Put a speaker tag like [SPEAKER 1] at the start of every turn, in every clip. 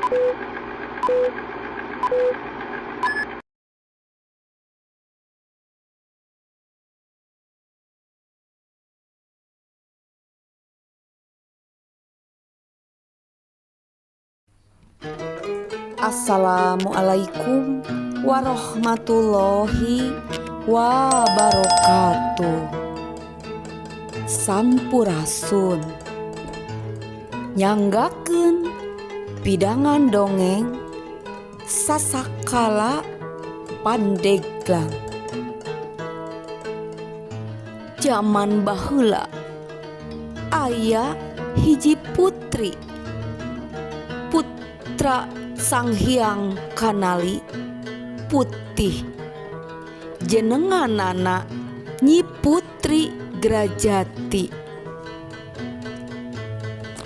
[SPEAKER 1] Assalamualaikum warahmatullahi wabarakatuh. Sampurasun. Nyanggakeun pidangan dongeng Sasakala Pandeglang. Zaman baheula aya hiji putri, putra Sang Hyang Kanali Putih, jenenganana Nyi Putri Grajati.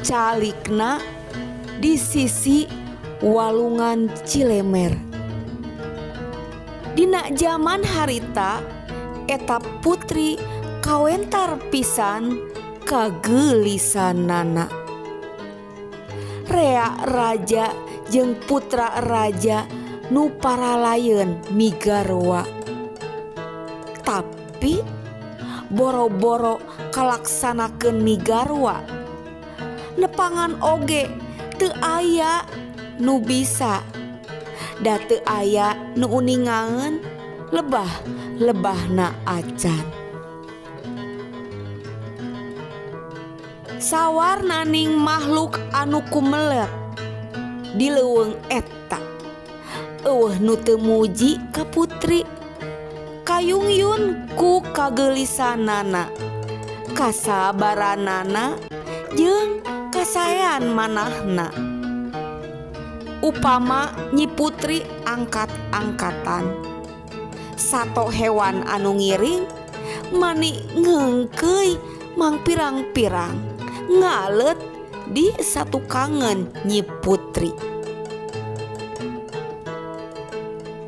[SPEAKER 1] Calikna di sisi Walungan Cilemer. Dina zaman harita eta putri kawentar pisan kageulisanana. Rea raja jeung putra raja nu paralayeun migarwa. Tapi boro-boro kalaksanakeun migarwa, nepangan oge teu aya nu bisa. Da teu aya nu uningaeun lebah-lebahna acan. Sawarnaning makhluk anu kumelet di leuweung eta, euweuh nu teu muji ka putri, kayungyun ku kageulisanana, kasabaranana jeung kasaean manahna. Upama Nyi Putri angkat-angkatan, sato hewan anu ngiring mani ngeungkeuy mangpirang-pirang ngalet di satukangeun Nyi Putri.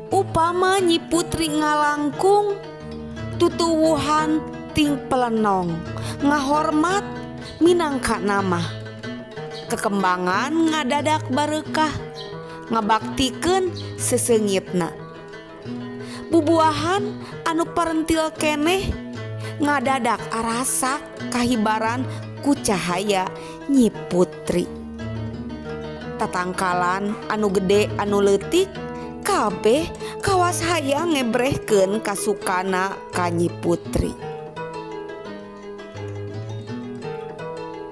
[SPEAKER 1] Upama Nyi Putri ngalangkung tutuwuhan ting pelenong ngahormat minangka nama. Kekembangan ngadadak bareukah ngabaktikeun seseungitna. Bubuahan anu parentil keneh ngadadak arasak kahibaran ku cahaya Nyi Putri. Tatangkalan anu gede anu leutik kabeh kawas hayang ngebrehkeun kasukana ka Nyi Putri.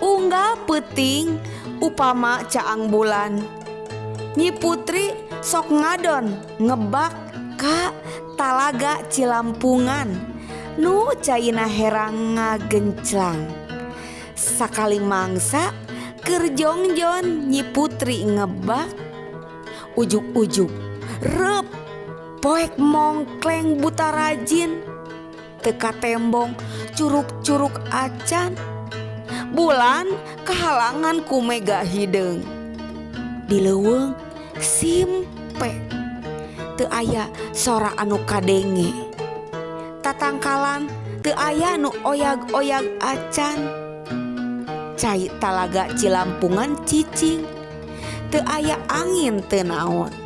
[SPEAKER 1] Unggal peuting upama caang bulan, Nyi Putri sok ngadon ngebak ka Talaga Cilampungan nu caina herang ngagenclang. Sakali mangsa keur jongjon Nyi Putri ngebak, ujug-ujug reup poek mongkleng buta rajin, teu katembong curug-curug acan. Bulan kahalangan ku mega hideung. Di leuweung simpe, teu aya sora anu kadenge. Tatangkalan teu aya nu oyag-oyag acan. Cai Talaga Cilampungan cicing, teu aya angin teu naon.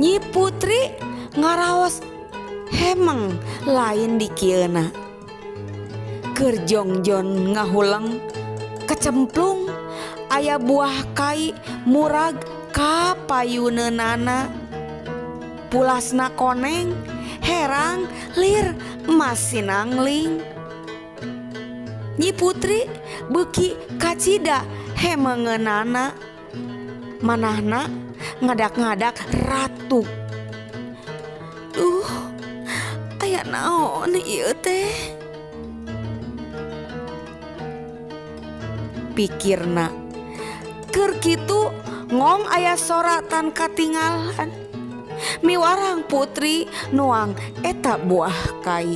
[SPEAKER 1] Nyi Putri ngaraos hemeng lain dikieuna. Keur jongjon ngahuleng kecemplung aya buah kai murag ka payuneunana. Pulasna koneng herang lir emas sinangling. Nyi Putri beuki kacida hemengeunana. Manahna ngadak-ngadak ratu. Duh, aya naon ieu teh? Pikirna. Keur kitu ngong aya sora tan katingalan. Miwarang putri nuang eta buah kai.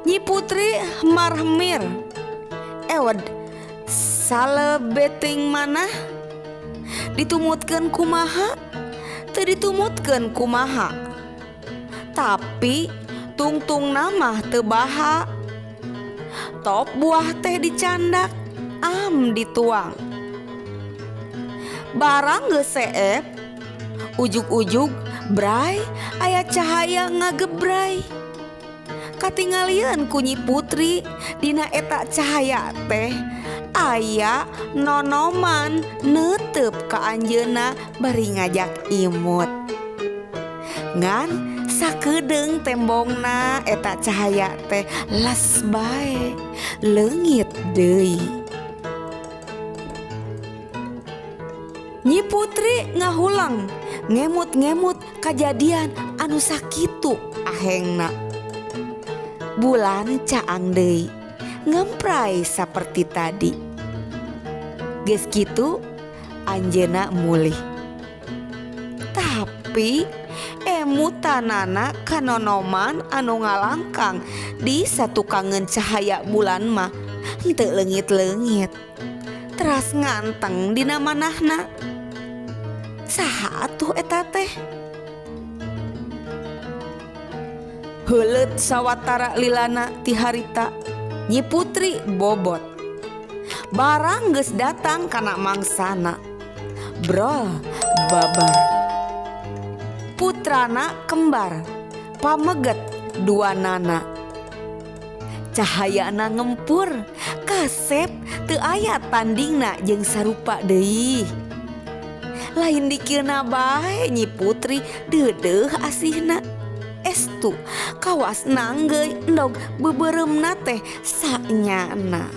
[SPEAKER 1] Nyi Putri marmir. Ewed salebeting manah ditumutkeun kumaha teu ditumutkeun kumaha. Tapi tungtungna mah teu baha. Top buah teh dicandak. Am dituang. Barang geus seep, ujug-ujug bray aya cahaya ngagebray. Katingalieun ku Nyi Putri dina eta cahaya teh aya nonoman neuteup ka anjeunna bari ngajak imut. Ngan sakedeung tembongna eta cahaya teh les bae leungit deui. Nyi Putri ngahulang ngemut-ngemut kajadian anu sakitu ahengna. Bulan caang deui ngempray saperti tadi. Geus kitu anjeunna mulih. Tapi emutanana kanonoman anu ngalangkang di satukangeun cahaya bulan mah henteu leungit-leungit. Teras nganteng dina manahna. Saha atuh eta teh? Heuleut sawatara lilana ti harita Nyi Putri bobot. Barang geus datang kana mangsana. Brol babar. Putrana kembar, pameget dua nana. Cahayana ngempur, kasep teu aya tandingna jeung sarupa deui. Lain dikirna bae Nyi Putri deudeuh asihna. Estu kawas nanggeuy endog beubeuremna teh sanyana.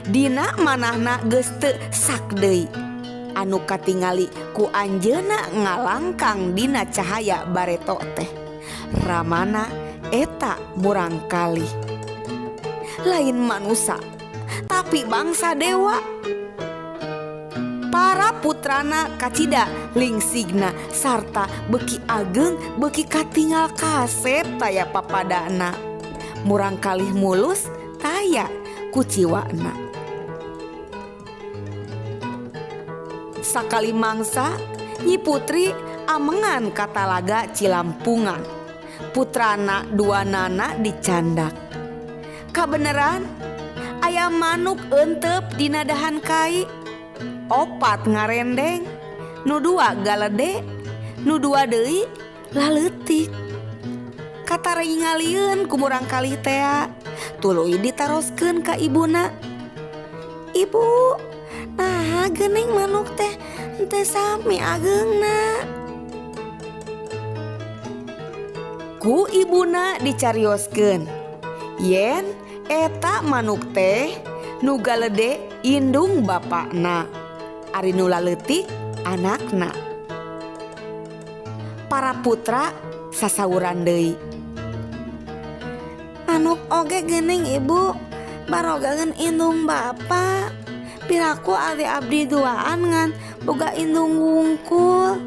[SPEAKER 1] Dina manahna geus teu sak deui. Anu katingali ku anjeunna ngalangkang dina cahaya bareto teh. Ramana eta murangkalih. Lain manusa, tapi bangsa dewa. Para putrana kacida lingsigna sarta beuki ageng beuki katingal kasep taya papadana. Murangkalih mulus taya kuciwana. Sakali mangsa Nyi Putri amengan katalaga Cilampungan. Putrana dua nana dicandak. Kabeneran aya manuk eenteup dina dahan kai. Opat ngarendeng, nu dua galede, nu dua deui laleutik. Kataringalieun ku murangkalih tea, tuluy ditaroskeun ka ibuna. Ibu, nah geuning manuk teh henteu sami ageungna. Ku ibuna dicarioskeun, yen eta manuk teh nu galede indung bapakna, ari nu laleutik anakna. Para putra sasauran deui. Manuk oge geuning ibu, barogaeun indung bapa. Piraku ari abdi duaan ngan boga indung wungkul.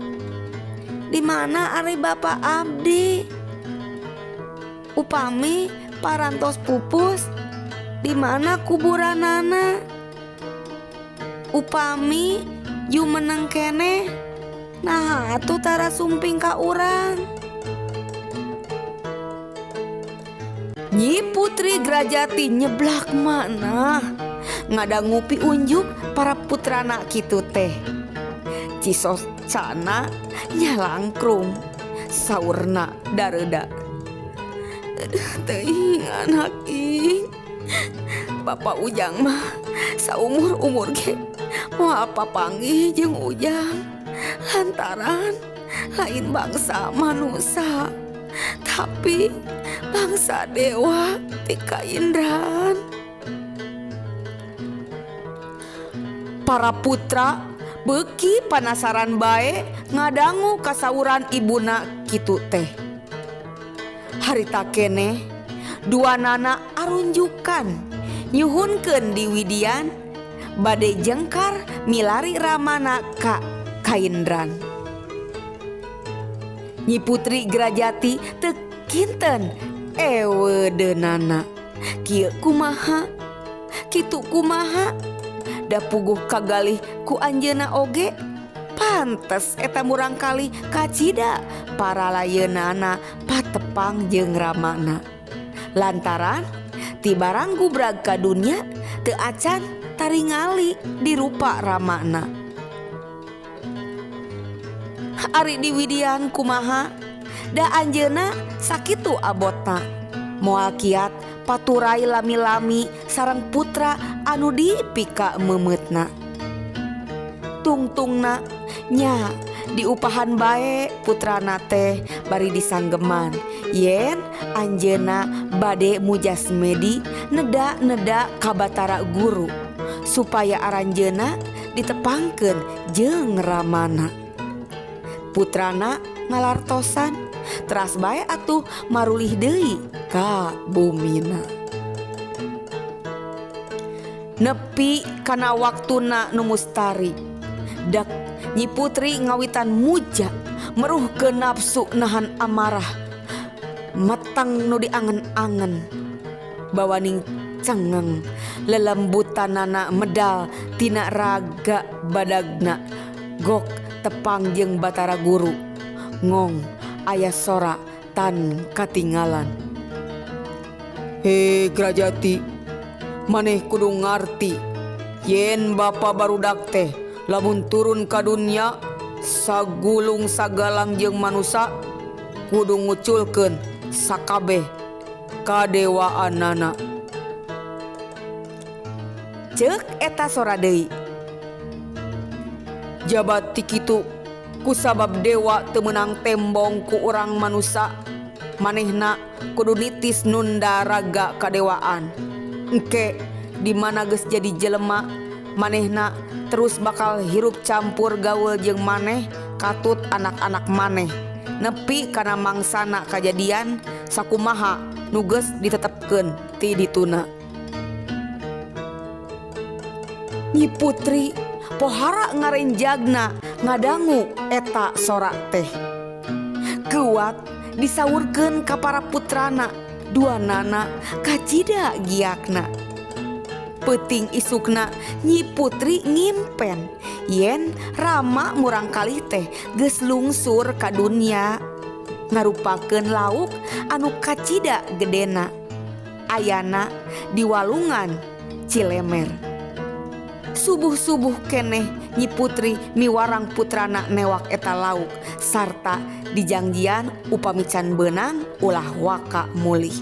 [SPEAKER 1] Di mana ari bapa abdi? Upami parantos pupus, di mana kuburanana? Upami jumeneng keneh, nah atuh tara sumping ka urang. Nyi Putri Grajati nyeblak mana ngadangu piunjuk para putrana kitu teh. Cisos cana nyalangkrung saurna dareuda. Teuing anak ing. Bapak Ujang mah saumur-umur ge moal papanggih jeung Ujang lantaran lain bangsa manusa tapi bangsa dewa ti kaindran. Para putra beuki panasaran bae ngadangu kasauran ibuna kitu teh. Harita keneh dua nana arunjukan nyuhunkeun diwidian bade jengkar milari ramana ka kaindran. Nyi Putri Grajati teu kinten ewedeunana. Kieu kumaha kitu kumaha da puguh kagalih ku anjeunna oge pantes eta murangkalih kacida para layeunana patepang jeung ramana. Lantaran Ti barang gubrag ka dunya teu acan taringali dirupa ramana. Ari diwidian kumaha da anjeunna sakitu abotna. Moal kiat paturai lami-lami sareng putra anu dipika meumeutna. Tungtungna nya diupahan bae putrana teh bari disanggeman yen anjeunna bade mujasmedi neda-neda ka Batara Guru supaya aranjeunna ditepangkeun jeung ramana. Putrana ngalartosan teras bae atuh marulih deui ka bumina. Nepi kana waktuna nu mustari dak Nyi Putri ngawitan muja meruhkeun nafsu nahan amarah meteng nu diangen-angen bawaning cengeng lelembutanana medal tina raga badagna gok tepang jeung Batara Guru ngong aya sora tan katinggalan. He Grajati, maneh kudu ngarti yen bapa barudak teh lamun turun ka dunya sagulung sagalang jeung manusa kudu nguculkeun sakabeh kadewaanana. Ceuk eta sora deui. Jabat ti kitu kusabab dewa teu meunang tembong ku urang manusa, manehna kudu nitis nunda raga kadewaan. Engke di mana geus jadi jelema, manehna terus bakal hirup campur gaul jeung maneh katut anak-anak maneh. Nepi kana mangsana kajadian sakumaha nu geus ditetepkeun ti dituna. Nyi Putri pohara ngarenjagna ngadangu eta sora teh. Kuat disaurkeun ka para putrana, duanana kacida giakna. Peuting isukna Nyi Putri ngimpen yen Rama murangkalih teh geus lungsur ka dunya ngarupakeun lauk anu kacida gedena ayana di walungan Cilemer. Subuh-subuh keneh Nyi Putri miwarang putrana newak eta lauk sarta dijangjian upami can beunang ulah waka mulih.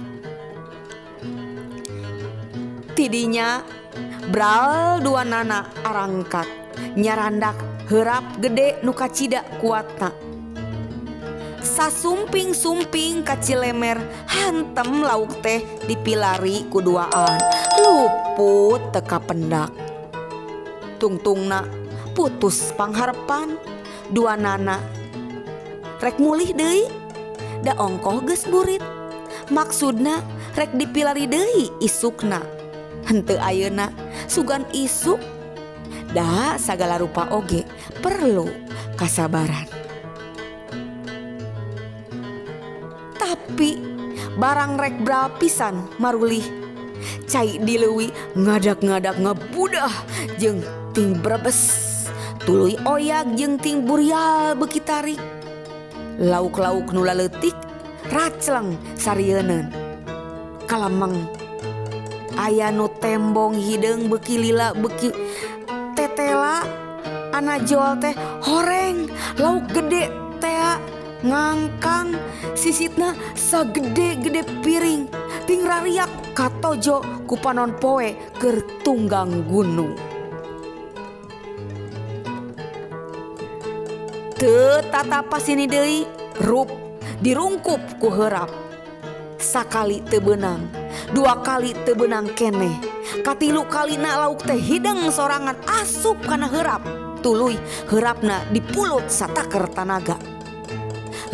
[SPEAKER 1] Tidinya bral duanana arangkat nyarandak heurap gede nu kacida kuatna. Sasumping-sumping ka Cilemer hantem lauk teh dipilari ku duaan luput teu kapendak. Tungtungna putus pangharepan duanana rek mulih deui da ongkoh geus burit. Maksudna rek dipilari deui isukna. Henteu ayeuna sugan isuk da sagala rupa oge perlu kasabaran. Tapi barang rek bral pisan marulih cai dileuwi ngadak-ngadak ngabudah jeung ting brebes tuluy oyag jeung ting burial beuki tarik. Lauk-lauk nu laleutik racleng sarieuneuh kalameng aya nu tembong hideung beuki lila beuki tetela ana jol teh horeng lauk gede tea ngangkang sisitna sagede-gede piring ting rariak katojo ku panon poe keur tunggang gunung. Teu tatapa sini deui rup dirungkup ku heurap. Sakali teu beunang, dua kali teu beunang keneh, katilu kalina lauk teh hideung sorangan asup kana heurap. Tuluy heurapna dipulut sataker tanaga.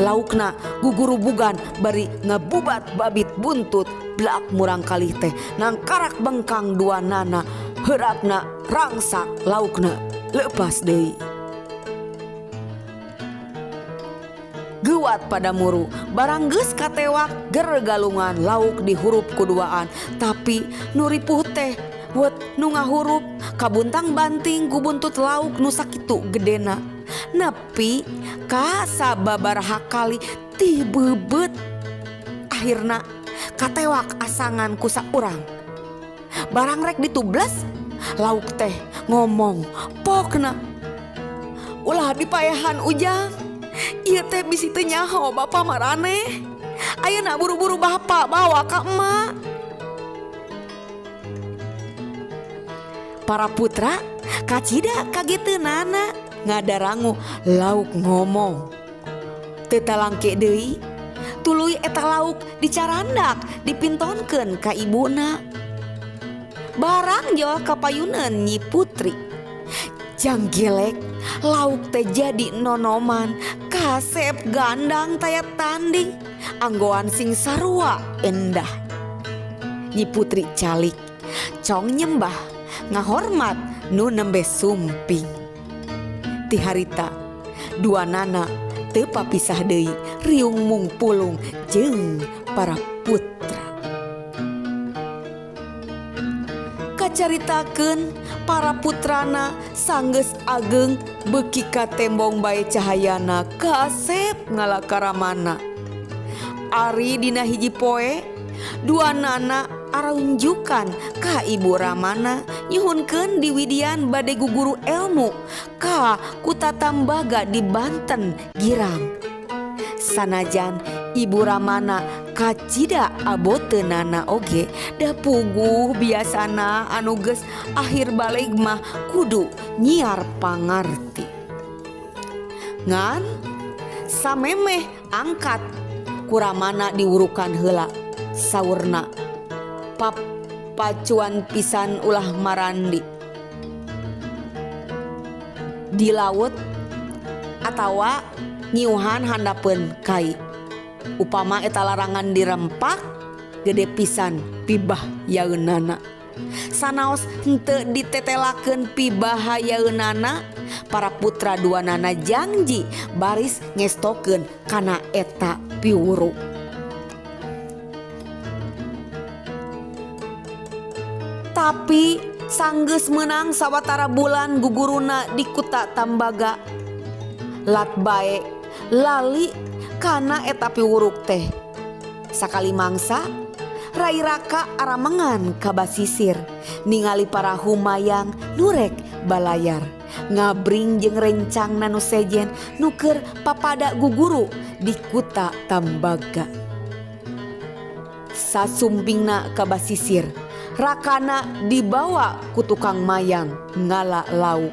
[SPEAKER 1] Laukna gugurubugan bari ngabubat babit buntut blak murangkalih teh nangkarak bengkang duanana heurapna rangsak laukna lepas deui. Geuwat pada muru barang geus katewak ger galungan lauk dihurup kuduaan tapi nu ripuh teh wet nu ngahurup kabuntang banting ku buntut lauk nu sakitu gedena. Nepi ka sababaraha kali ti beubeut akhirna katewak asangan ku saurang. Barang rek ditubles lauk teh ngomong pokna ulah dipayahan Ujang, ieu teh bisi teu nyaho bapa maraneh. Ayeuna buru-buru bapa bawa ka emak. Para putra kacida kageteunana ngadarangu lauk ngomong. Teu talangke deui tuluy eta lauk dicarandak dipintonkeun ka ibuna. Barang jol kapayuneun Nyi Putri. Janggelek lauk teh jadi nonoman kasep gandang taya tanding anggoan sing sarua endah. Nyi Putri calik cong nyembah ngahormat nu nembe sumping. Ti harita dua nana teu papisah deui riung mung pulung jeung para putra. Kacaritakeun para putrana sanggeus ageng beuki katembong bae cahayana kasep ngalakaramana. Ari dina hiji poe dua nana araunjukan ka ibu Ramana nyuhunkeun diwidian bade guguru elmu ka Kuta Tambaga di Banten Girang. Sanajan ibu Ramana kacida aboteunana oge da puguh biasana anu geus akhir baleg mah kudu nyiar pangarti. Ngan samemeh angkat ku Ramana diwurukan heula saurna papacuan pisan ulah marandi di laut atawa nyiuhan handapeun kai. Upama eta larangan dirempak gede pisan pibahayaeunana. Sanaos henteu ditetelakeun pibahayaeunana, para putra duanana janji baris ngestokeun kana eta piwuru. Tapi sanggeus meunang sawatara bulan guguruna di Kuta Tambaga. Lat bae lali kana eta piwuruk teh. Sakali mangsa Rai Raka aramengan ka basisir ningali parahu mayang nurek balayar ngabring jeung rencangna nu sejen nu keur papada guguru di Kuta Tambaga. Sasumpingna ka basisir, rakana dibawa ku tukang mayang ngala lauk.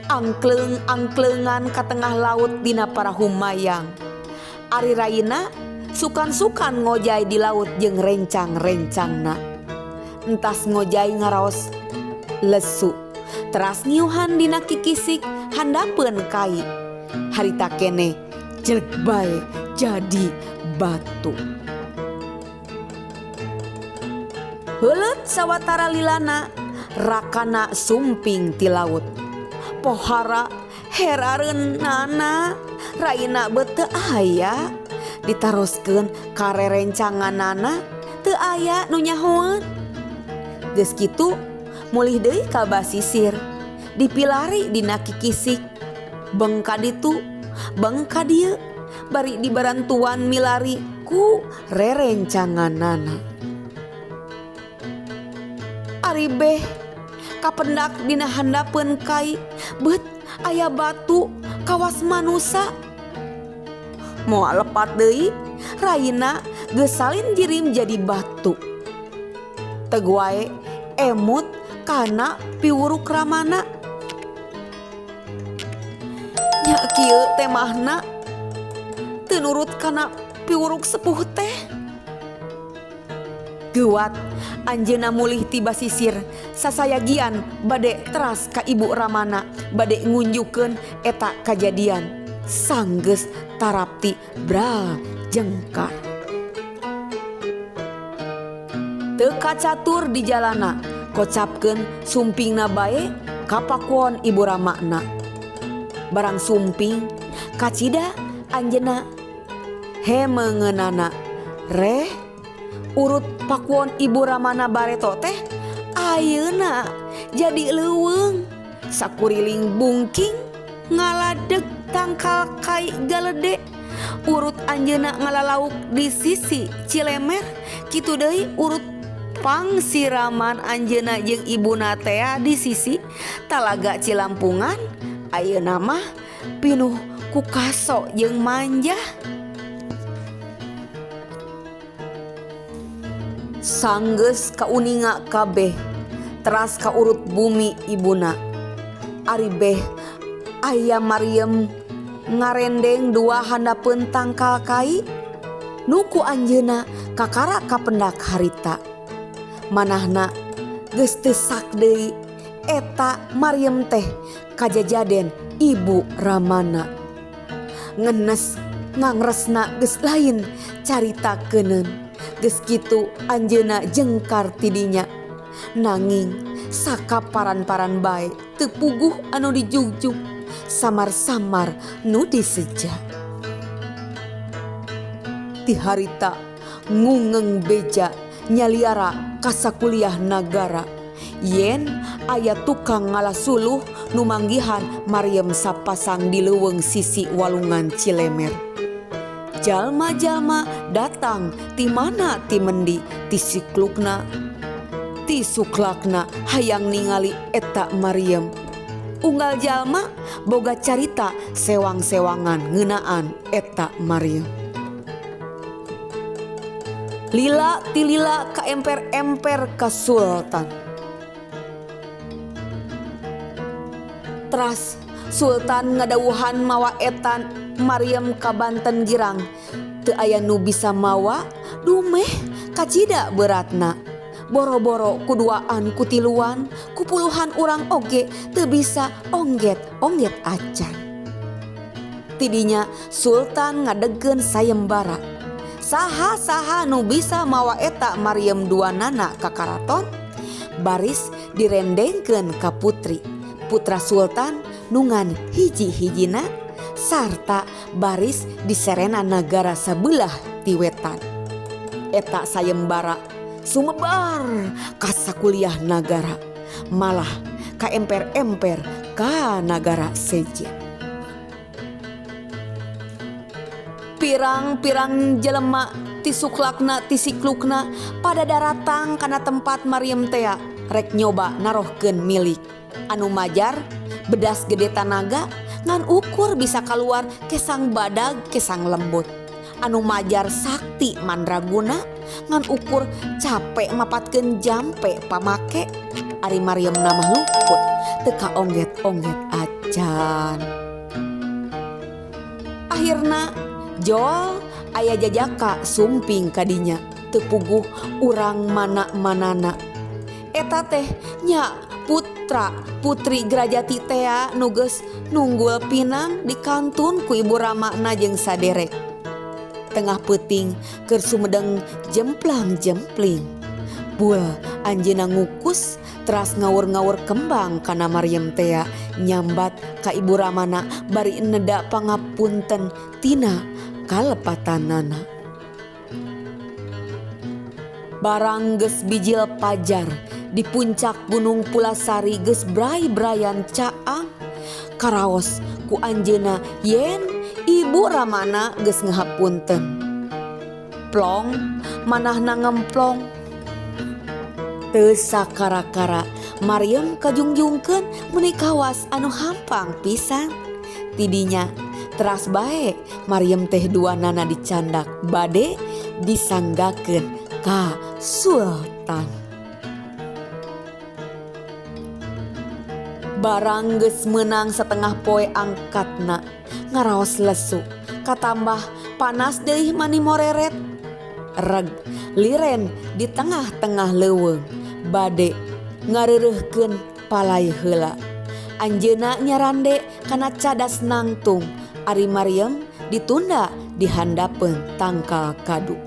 [SPEAKER 1] Angkleung-angkleungan ka tengah laut dina parahu mayang. Ari raina sukan-sukan ngojay di laut jeung rencang-rencangna. Entas ngojay ngaraos lesu, teras ngiuhan dina kikisik handapeun kai. Harita keneh jelek bae jadi batu. Heuleut sawatara lilana rakana sumping ti laut. Pohara herareunana raina beut teu aya. Ditaroskeun ka rerencanganana teu aya nu nyahoeun. Geus kitu mulih deui ka basisir, dipilari dina kikisik. Beng ka ditu, beng ka dieu, bari dibarantuan milari ku rerencanganana. Ari beh kapendak dina handapeun kai, beut aya batu kawas manusa. Moal lepat deui, raina geus salin jirim jadi batu. Teu wae emut kana piwuruk Ramana. Nya kieu teh mahna teu nurut kana piwuruk sepuh teh. Geuwat anjeunna mulih ti basisir sasayagian bade teras ka ibu Ramana bade ngunjukeun eta kajadian. Sanggeus tarapti bra jengkar. Teu kacatur di jalana kocapkeun sumpingna bae ka pakuon ibu Ramana. Barang sumping kacida anjeunna hemeungeunana reh urut pakuon ibu Ramana bareto teh ayeuna jadi leuweung. Sakuriling bungking ngaladeg tangkal kai galede. Urut anjeunna ngalalauk di sisi Cilemer, kitu deui urut Pang siraman anjeunna jeung ibuna tea di sisi Talaga Cilampungan ayeuna mah pinuh ku kaso jeung manjah. Sanggeus kauninga kabeh teras kaurut bumi ibuna. Ari beh aya Maryem ngarendeng dua handapeun tangkal kai nu ku anjeunna kakara kapendak harita. Manahna geus teu sak deui eta Maryem teh kajajaden ibu ramana. Ngenes ngangresna geus lain carita keuneun. Geus kitu anjeunna jengkar tidinya. Nanging sakaparan-paran bae teu puguh anu dijugjug, samar-samar nu diseja. Ti harita ngungeng beja nyaliara kasakuliah nagara. Yen aya tukang ngala suluh nu manggihan Maryem sapasang di leuweung sisi walungan Cilemer. Jalma-jalma datang ti mana ti mendi ti siklukna ti suklakna hayang ningali eta Maryem. Unggal jalma boga carita sewang-sewangan ngeunaan eta Maryem. Lila ti lila ka emper-emper ka sultan. Teras sultan ngadawuhan mawa etan Maryem ka Banten Girang. Teu aya nu bisa mawa dumeh kacida beratna. Boro-boro kuduaan kutiluan kupuluhan urang oge teu bisa ongget-ongget acan. Tidinya sultan ngadegkeun sayembara. Saha-saha nu bisa mawa eta Maryem duanana ka karaton baris direndengkeun ka putri. Putra sultan nungan hiji-hijina sarta baris diserena nagara sabelah ti wetan. Eta sayembara sumebar ka sakuliah nagara, malah ka emper-emper ka nagara sejen. Pirang-pirang jelema ti suklakna ti siklukna pada daratang kana tempat Maryem tea rek nyoba narohkeun milik. Anu majar bedas gede tanaga ngan ukur bisa kaluar kesang badag kesang lembut. Anu majar sakti mandraguna ngan ukur capek mapatkeun jampe pamake. Ari Maryem mah luput teu kaongget-ongget acan. Akhirna jol aya jajaka sumping kadinya teu puguh urang mana-manana. Eta teh nya putra putri Grajati tea nu geus nunggul pinang di kantun ku ibu ramana jeung saderek. Tengah peuting keur sumedeng jemplang-jempling. Bul anjeunna ngukus teras ngawur-ngawur kembang kana Maryem tea nyambat ka ibu ramana bari neda pangapunten tina kalepatanana. Barang geus bijil pajar di puncak Gunung Pulasari geus bray-brayan caang karaos ku anjeunna yen ibu ramana geus ngahapunten. Plong manahna ngemplong. Teu sakara-kara Maryem kajungjungkeun meuni kawas anu hampang pisan. Tidinya teras bae Maryem teh duanana dicandak bade disanggakeun ka sultan. Barang geus meunang setengah poe angkatna ngaraos lesu katambah panas deui mani moreret. Reg liren di tengah-tengah leuweung bade ngareureuhkeun palai heula. Anjeunna nyarande kana cadas nangtung. Ari Maryem ditunda di handapeun tangkal kadu.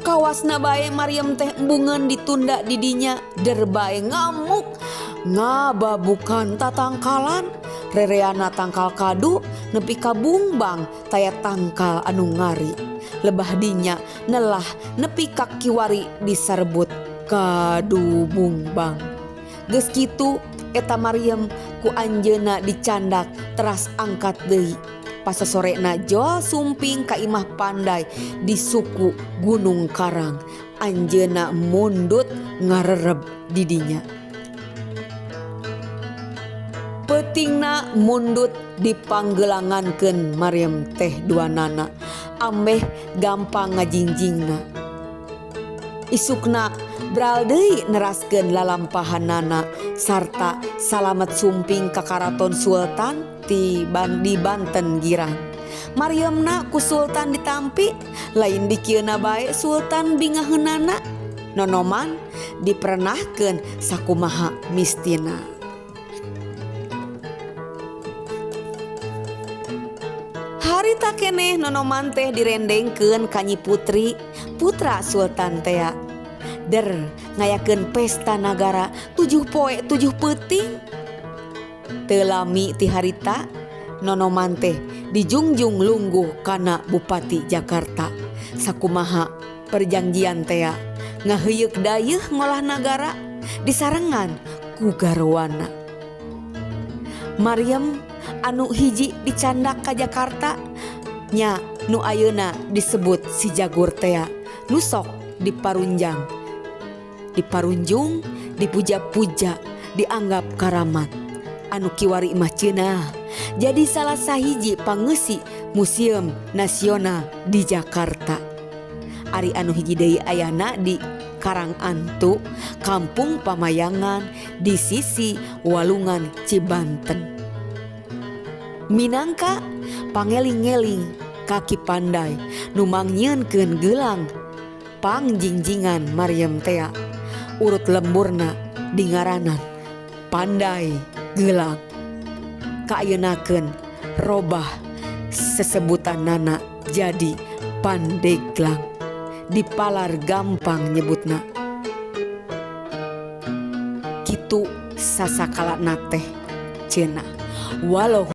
[SPEAKER 1] Kawasna bae Maryem teh embungeun ditunda di dinya der bae ngamuk ngababukan tatangkalan. Rereana tangkal kadu nepi ka bungbang taya tangkal anu ngari. Lebah dinya nelah nepi ka kiwari diserbut kadu bungbang. Geus kitu eta Maryem ku anjeunna dicandak teras angkat deui.
[SPEAKER 2] Pasasorena jol sumping ka imah Pandai di suku Gunung Karang. Anjeunna mundut ngarereb di dinya. Peutingna mundut dipanggelangankeun Maryam teh duanana ambeh gampang ngajingjingna. Isukna bral deui neraskeun lalampahanana sarta salamet sumping ka Karaton Sultan ti di Banten Girang. Maryamna ku Sultan ditampi, lain dikieuna bae Sultan bingaheunana. Nonoman diperenahkeun sakumaha mistina. Harita keneh Nonoman teh direndengkeun ka Nyi Putri, putra Sultan tea. Der ngayakeun pesta nagara 7 poe 7 peuting. Teu lami ti harita Nonoman teh dijungjung lungguh kana Bupati Jakarta. Sakumaha perjanjian tea ngaheuyeuk dayeuh ngolah nagara disarengan ku garwana. Maryam anu hiji dicandak ka Jakarta nya nu ayeuna disebut si Jagur tea nu sok diparunjang, diparunjung, dipuja-puja, dianggap karamat. Anu kiwari mah cenah jadi salah sahiji pangeusi Museum Nasional di Jakarta. Ari anu hiji deui ayana di Karangantu, Kampung Pamayangan di sisi Walungan Cibanten. Minangka pangeling-ngeling kaki Pandai nu mangnyieunkeun gelang pangjingjingan Maryam tea. Urut lemburna dingaranan Pandai Gelang. Kaayeunakeun robah sesebutanana jadi Pandeglang. Dipalar gampang nyebutna. Kitu sasakalana teh cenah. Walau